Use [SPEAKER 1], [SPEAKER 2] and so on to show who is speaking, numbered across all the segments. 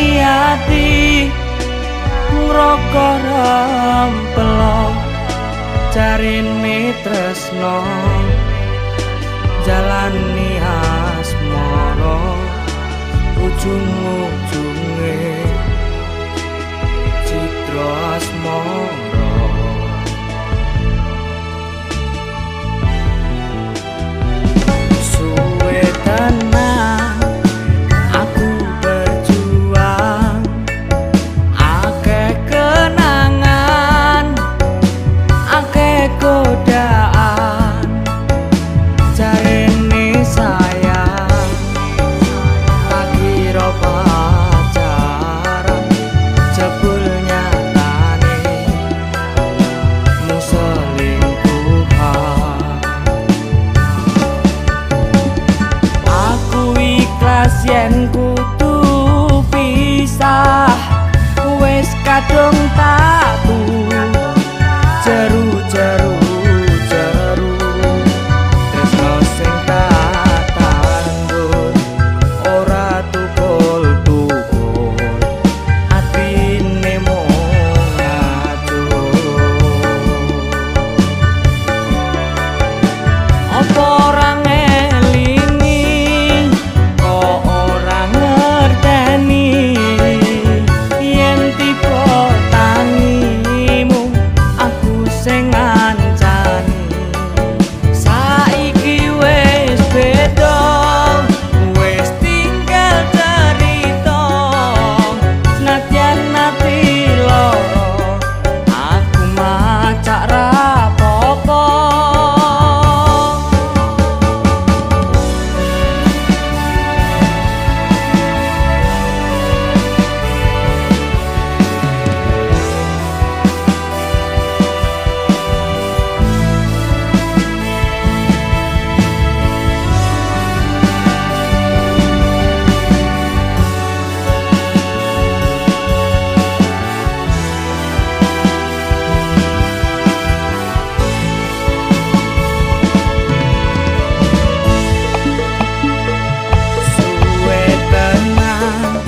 [SPEAKER 1] Jalani ati ngroko rempelo jarine tresno jalani asmara ujung-ujunge citra asmara. Suwe tenan aku berjuang, akeh kenangan, akeh godaan, jarene sayang tak kira pacaran, jebul nyatane mung selingkuhan. Aku ikhlas yen kudu pisah, wis kadung tatu jeru-jeru jeru tresno sing tak tandur ora tukul-tukul atine mung ngacur. Apa ora ngelingi kok ora ngerteni yen tiba tangimu aku sing ngancani. Saiki wis beda, wis tinggal cerita, senadyan ati lara aku macak rapopo. Suwe tenan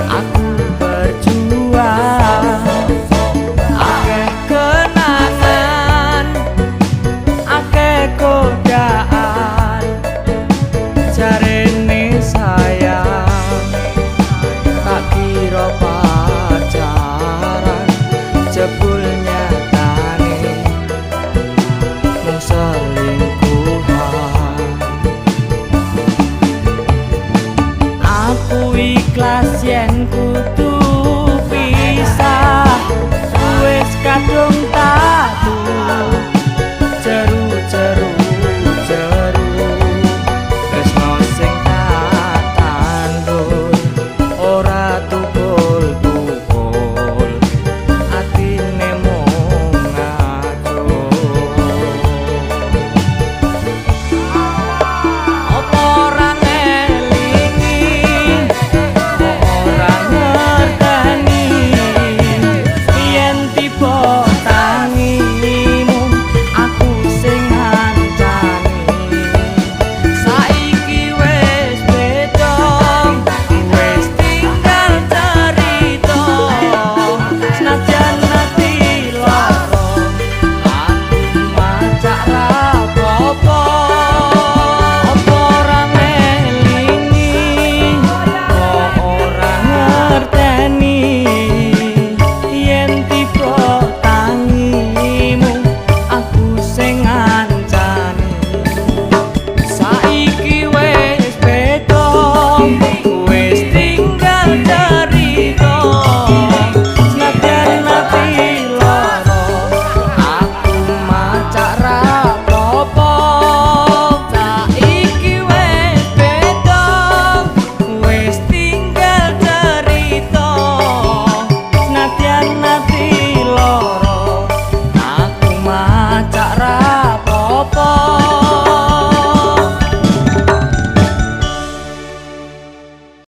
[SPEAKER 1] aku berjuang, akeh kenangan, akeh godaan, jarene sayang tak kira pacaran, jebul nyatane mung selingkuhan. Aku ikhlas yen kudu